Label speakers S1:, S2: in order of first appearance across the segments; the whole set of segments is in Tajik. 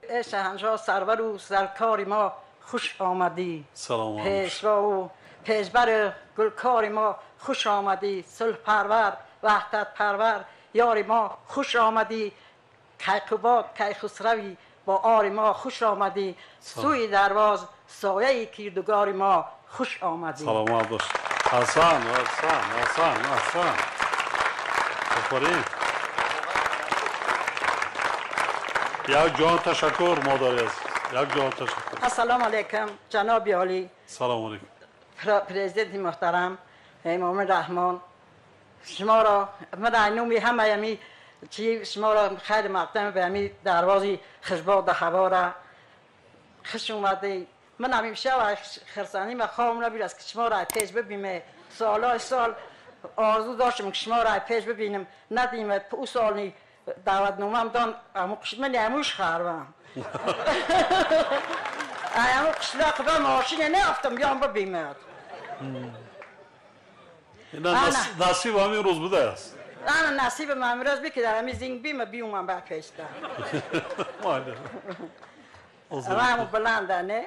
S1: эй шаҳаншоҳ сарвару саркори мо хуш омадӣ.
S2: Салом.
S1: Пешвову пешбари гулкори мо хуш омадӣ. Сулҳпарвар, ваҳдатпарвар, ёри мо хуш омадӣ. Кайқубод, Кайхусрави бо ори мо хуш омадӣ. Сӯи дарвоз сояи кирдугори мо хуш омадӣ.
S2: Саломат бош. Ҳасан, ҳасан, ҳасан, ҳасан. Офарин. Як ҷон ташаккур, модари азиз. Як ҷон ташаккур.
S1: Ассалому алайкум, ҷаноби олӣ.
S2: Салому алайкум.
S1: Президенти муҳтарам Эмомалӣ Раҳмон, шуморо ман дар номи ҳамаи ҳами чи шуморо хайр мақдам ба ҳами дарвози хушбоду ҳавора хуш омадед. Ман ҳамеша хурсандӣ ва хобам набуд, ки шуморо аз пеш бибинем. Солҳои сол орзу доштам, ки шуморо аз пеш бибинем. Надидем. Ӯ соли даъватномаам дон, ман амуш харвам. Аму қишлоқ ба мошине неафтам, биём бибинед.
S2: Насиб ҳамин рӯз будааст.
S1: Ана насиби ман ҳамин рӯз би, ки дар ҳамин зинг бима биёмам ба пешта. Раму баланда не?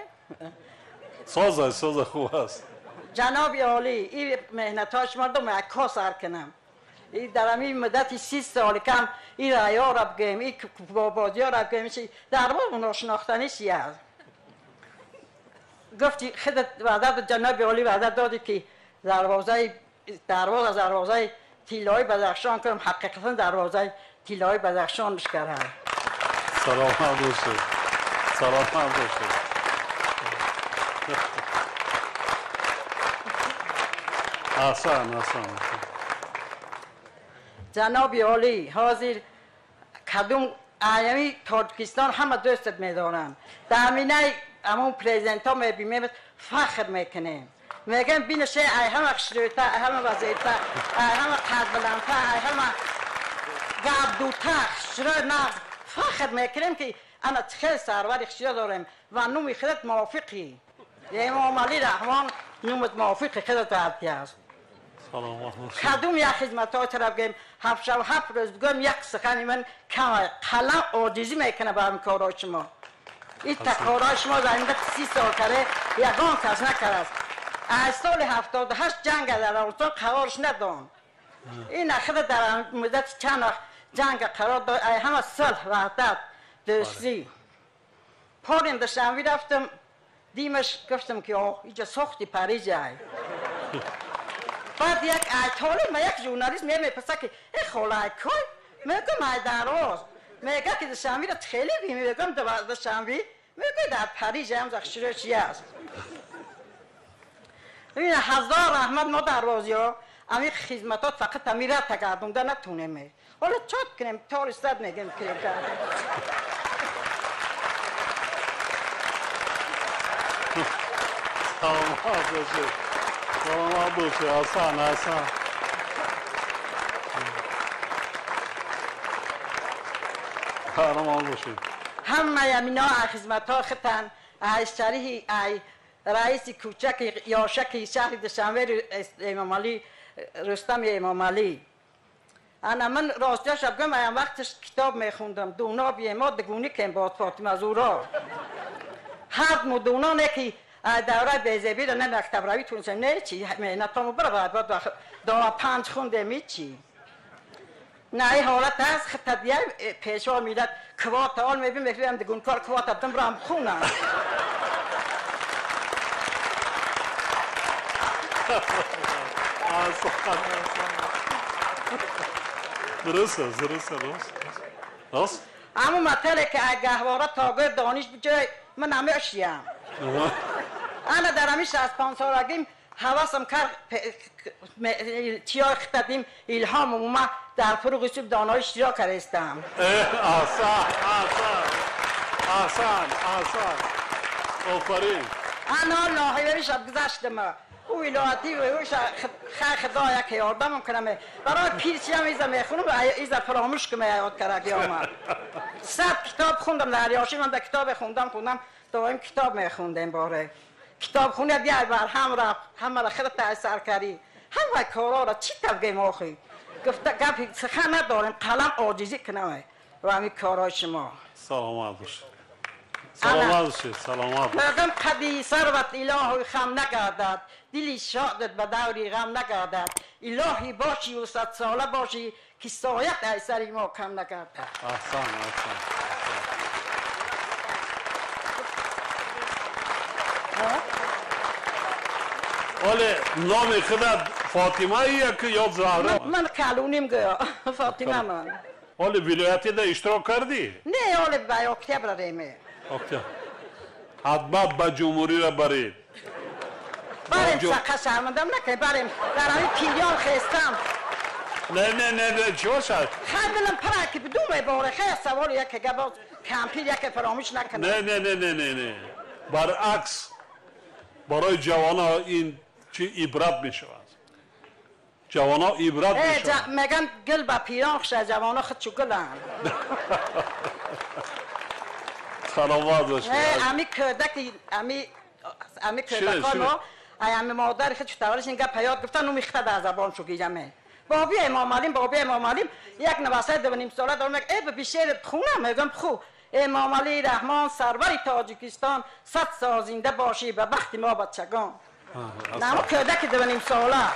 S2: Соза, соза, хуб аст.
S1: Ҷаноби олӣ, ин меҳнатҳои шумо дум як ко сар кунам. И дар ҳамин муддати 30 соли кам ин раёро бигӯем, ин бободиёро бигӯем, чи дарбор ношинохтанӣ чи аст. Гуфти худат ваъда дод, ҷаноби олӣ ваъда додӣ, ки дарвозаи дарвоз аз дарвозаи тиллои Бадахшон кунам. Ҳақиқатан дарвозаи тиллои Бадахшон мешкарад.
S2: Саломат бошед. Саломат бошед. Аҳсан, аҳсан.
S1: Ҷаноби олӣ, ҳозир кадом аями Тоҷикистон ҳама дӯстат медоранд. Дар минаи ҳамон президентҳо мебинем, фахр мекунем. Мегӯем, бинаше, ай ҳама хушрӯйта, ай ҳама вазирта, ай ҳама қадбаландта, ай ҳама гапдута, хушрӯй, нағз. Фахр мекунем, ки ана хел сарвари хушрӯ дорем ва номи худат мувофиқӣ. Эмомалӣ Раҳмон номат мувофиқи худат аст. Кадом як хизматҳои тараф гӯем, ҳафт шаб ҳафт рӯз бигӯем, як сухани ман кам, қалам оҷизӣ мекунад ба ҳамин корҳои шумо. Ин корҳои шумо дар ин 30 сол карде ягон кас накардааст. Аз соли 78 ҷанг дар Афғонистон қарорш надон. Ин ахира дар муддати чанд вақт ҷанг қарор дод, ай ҳама сулҳ, ваҳдат, дӯстӣ. Порим Душанбе рафтам, димаш гуфтам, ки оҳ, иҷа сохти Париж ай. Баъд як айтоле ма як журналист мепурсад, ки э хола, ай кой? Мегӯям, ай Дарвоз. Мега, ки Душанберо хеле бим. Мегӯям, Душанбе? Мегӯ, дар Париж ҳам захширо чи аст. Ҳазор раҳмат, мо дарвозиҳо ҳамин хизматот фақат ҳамин ра тагардонда натунем. Ҳоло чот кунем, тори сад мегӯем, кирем кардем.
S2: Саломат бошед. Саломат бошед. Ҳасан, ҳасан. Қаҳрамон бошед.
S1: Ҳамаи ҳамино хизматҳо хитан, ай шариҳи ай раиси кӯчаки ёшаки шаҳри Душанбе Эмомалӣ, Рустами Эмомалӣ. Ана ман ростиёша бигӯям, аям вақташ китоб мехондам. Дуно биемо дугунӣ кем бод Фотима Зуро. Ҳар мудуно не ки давраи безебиро не мактабравӣ тунсем, не чи меҳнатому бара баъд дона панҷ хундем, ҳичи. На ин ҳолат аст, хитадия пешво миллат квота ол мебин, мегӯям, дугункор квота дум рам хунам.
S2: Дуруст аст, дуруст аст, рост. Рост?
S1: Ҳамун матале, ки ай гаҳвора то гӯр дониш биҷой, ман намешиям. Ана дар ҳамин 65 солагим ҳавасам кард, чиёи хитадим илҳом омад, дар фуруғи суб донои иштирок кардастам.
S2: Аҳсан, аҳсан, аҳсан, аҳсан. Офарин.
S1: Ана ноҳияи шаб гузаштам. Ӯ вилоятӣ хай худо як ёрдамам кунам. Барои пирчиам иза мехунам, иза фаромӯш кунам, ёд кардаги омад. 100 китоб хундам дар ёши ман, да китобе хундам, хундам, доим китоб мехундем боре. Китобхона биай бар ҳам рафт, ҳамаро худат сар карӣ. Ҳама корҳоро чӣ тавгем охи? Гуфта гапи сухан надорем, қалам оҷизӣ кунам ва ҳамин корҳои шумо.
S2: Саломат бошед. Саломат бошед, саломат.
S1: Мардум қади сарват илоҳи хам нагардад, дили шодат ба даври ғам нагардад. Илоҳӣ бошӣ ва садсола бошӣ, ки соят аз сари мо кам нагардад.
S2: Аҳсан, аҳсан. Оле номи худат Фотима ё ки ё Заҳро?
S1: Ман калоним гӯё Фотима ман.
S2: Оле вилоятида иштирок кардӣ?
S1: Не, оле ба октябр реме.
S2: Октябр. Ҳатман ба ҷумҳуриро баред.
S1: Барем, сақа шармандам накунед, барем. Дар ҳамин пирён хестам.
S2: Не, не, не, не, чӣ бошад?
S1: Хай дилам пара ки ду меборе, хай савол яке гап боз кампир яке фаромӯш накунад.
S2: Не, не, не, не, не, не. Баръакс барои ҷавонҳо ин чӣ ибрат мешавад. Ҷавонҳо ибрат мешавад.
S1: Меган гул ба пирон хуша, ҷавонҳо худ чу гуланд.
S2: Саломат бошед.
S1: Ами кӯдаки, ами кӯдаконо, ай ами модари худ чу таваллуд ин гап ҳаёт гуфтан, ну мехта дар забон шу гираме. Боби Эмомалим, боби Эмомалим, як навасаи 2.5 сола дорам, мег, э, биби шеър хунам, мегам ху. Эмомалӣ Раҳмон, сарвари Тоҷикистон, 100 сол зинда бошӣ ба бахти мо бачагон. Намо кӯдаки 2.5 сола.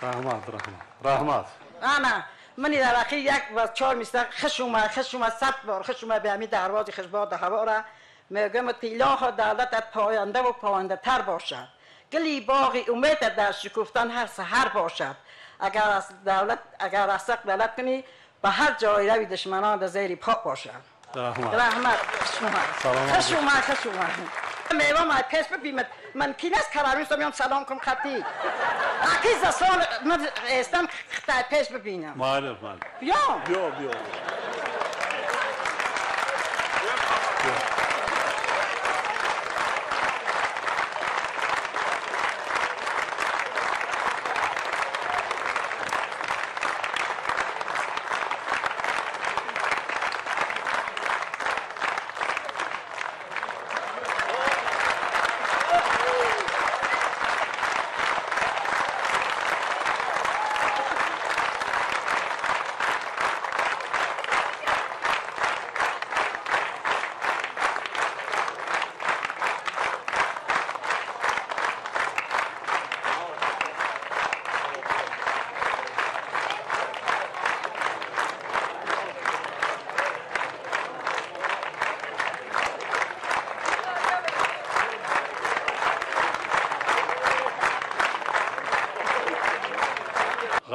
S2: Раҳмат, раҳмат, раҳмат.
S1: Ана, мани дар охир як ва 4 мисра хуш омад, хуш омад, 100 бор хуш омад ба ҳамин дарвози хушбоду ҳавора. Мегӯям илоҳо давлатат поянда ва пояндатар бошад. Гули боғи умедат дар шукуфтан ҳар саҳар бошад. Агар аз давлат, агар аз ҳақ давлат кунӣ, ба ҳар ҷой рави душманон дар зери по бошад.
S2: Раҳмат.
S1: Раҳмат. Хуш омад.
S2: Саломат.
S1: Хуш омад, хуш омад. Мева май пеш бибимад. Ман кин аст карамин меям салом кун хати. Аки за сол ман эстам хитай пеш бибинам.
S2: Майли, майли.
S1: Биё.
S2: Биё, биё.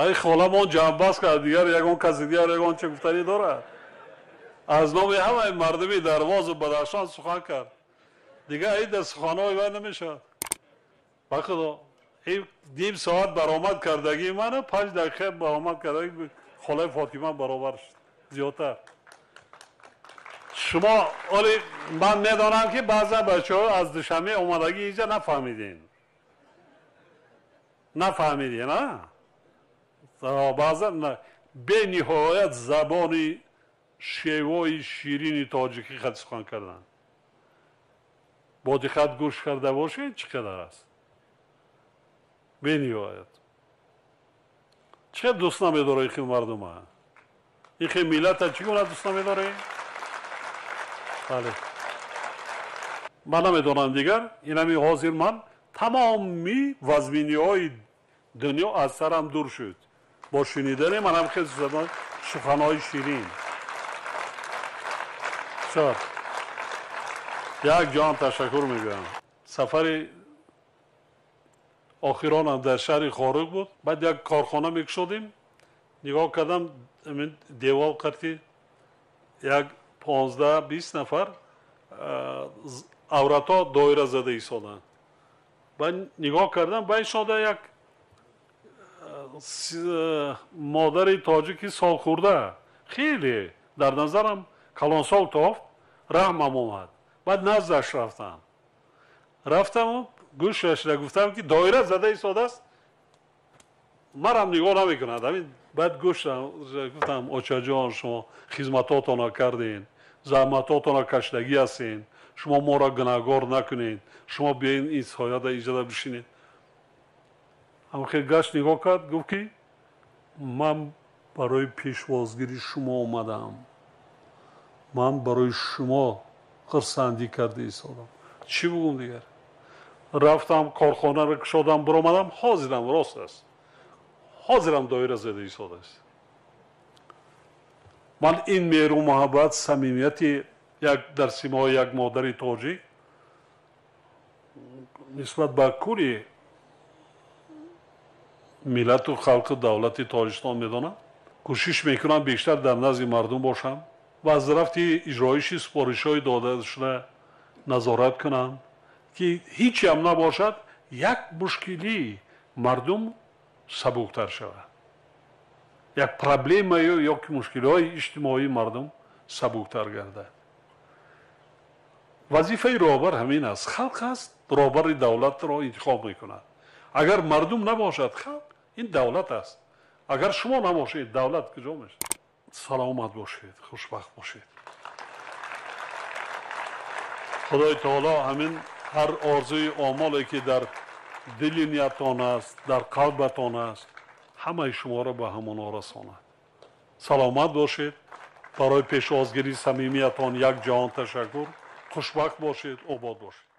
S2: Ғайр холамон ҷамъбаст кард, дигар ягон каси дигар ягон чӣ гуфтанӣ дорад. Аз номи ҳамаи мардуми Дарвозу Бадахшон сухан кард. Дигар ин дар суханҳои вай намешавад. Ба худо, ин ним соат баромад кардагии ману 5 дақиқа баромад кардагии холаи Фотима баробар шуд. Зиёдтар. Шумо оли ман медонам ки баъзан бачаҳо аз Душанбе омадагӣ инҷа нафаҳмидин. Нафаҳмидин, а? Баъзан бениҳоят забони шевои ширини тоҷикӣ хат сухан карданд. Бо диққат гӯш карда бошед, чӣ қадар аст? Бениҳоят. Чӣ қадар дӯст намедорад ин хел мардума? Ин хел миллата чӣ гуна дӯст намедоред? Бале. Ман намедонам дигар, инами ҳозир ман тамоми вазминиҳои дунё аз сарам дур шуд. Бо шунидани манам хеле забон суханҳои ширин. Шод. Як ҷон ташаккур мегӯям. Сафари охиронам дар шаҳри Хоруғ буд. Баъд як корхона мекушодем. Нигоҳ кардам, девол кард ки як 15-20 нафар авратҳо доира зада истоданд. Баъд нигоҳ кардам, баъд шода як модари тоҷики солхӯрда хеле дар назарам калонсол тофт, раҳмам омад. Баъд наздаш рафтам. Рафтаму гӯшашра гуфтам ки доира зада истодааст, марам нигоҳ намекунад. Ҳамин баъд гӯшам гуфтам очаҷон, шумо хизматотонро кардед, заҳматотонро кашидагӣ ҳастед, шумо моро гунаҳгор накунед, шумо биёед ин сояда иҷода бишинед. Ҳам хел гашт нигоҳ кард, гуфт ки ман барои пешвозгири шумо омадам. Ман барои шумо хурсандӣ карда истодам. Чӣ бугум дигар? Рафтам, корхонаро кушодам, биромадам, ҳозирам рост аст. Ҳозирам доира зада истодааст. Ман ин меҳру муҳаббат, самимияти як дар симои як модари тоҷик нисбат ба кулли миллату халқу давлати Тоҷикистон медонам. Кӯшиш мекунам бештар дар назди мардум бошам ва аз рафти иҷроиши супоришҳои додашуда назорат кунам, ки ҳичам набошад, як мушкилии мардум сабуктар шавад, як проблемаю ё ки мушкилиҳои иҷтимоии мардум сабуктар гардад. Вазифаи роҳбар ҳамин аст. Халқ аст, роҳбари давлатро интихоб мекунад. Агар мардум набошад, халқ ин давлат аст. Агар шумо набошед, давлат куҷо мешавад? Саломат бошед, хушбахт бошед. Худои таоло ҳамин ҳар орзуи омоле ки дар дили ниятон аст, дар қалбатон аст, ҳамаи шуморо ба ҳамонҳо расонад. Саломат бошед. Барои пешвозгирии самимиятон як ҷаҳон ташаккур. Хушбахт бошед, обод бошед.